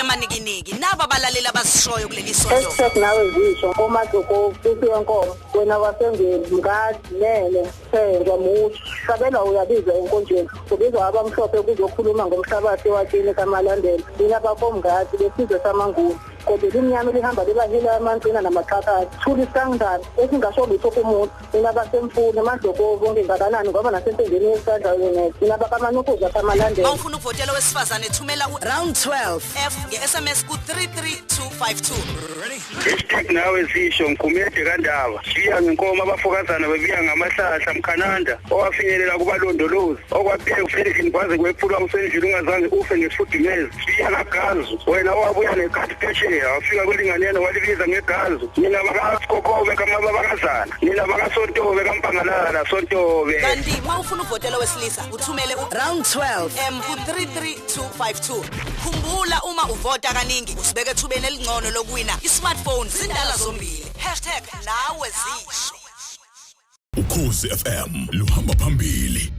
Amadoda amanikiniki naba abalaleli abasishoyo kuleli sonto. Hashtag nawe zisho komadokovu sisi wenkomo wena wasengeni mngadi nene thenjwa muthi sabela uyabizwa enkonjeni ubizwa abamhlophe kuzokhuluma ngomhlabathi wakini kamalandela nina bakomngadi besizwe samanguni kodwa limnyama lihamba libahila amancina namaqhakazi thula isangane esingasho lutho kumuntu nina basemfuni madlokovu ngingakanani ngoba nasentembeni yesandla yonethe nina bakamanukuza kamalandela Uma ufuna ukuvotela owesifazane thumela u- Round 12. F nge-SMS ku-33252. Hashtag nawe zisho ngigumede kandaba shiya ngenkomo abafokazana bebiya ngamahlahla mkhananda owafinyelela kubalondolozi okwabheka ufelixin kwaze kwephulwa usendlini ungazange ufe ngesifudumezi shiya kagazu wena owabuya nekati phesheya wafika kwelinganeno walibiza ngegazu nina bakasikhokhove kamababakazana nina bakasontobe kampangalala sontobe Kanti uma ufuna ukuvotela owesilisa uthumele u Round 12. M ku-33252. Khumbula uma uvota kaningi usibeke ethubeni elingcono lokuwina i-smartphone zindala zombili. #NaweZisho. Ukhozi FM luhamba phambili.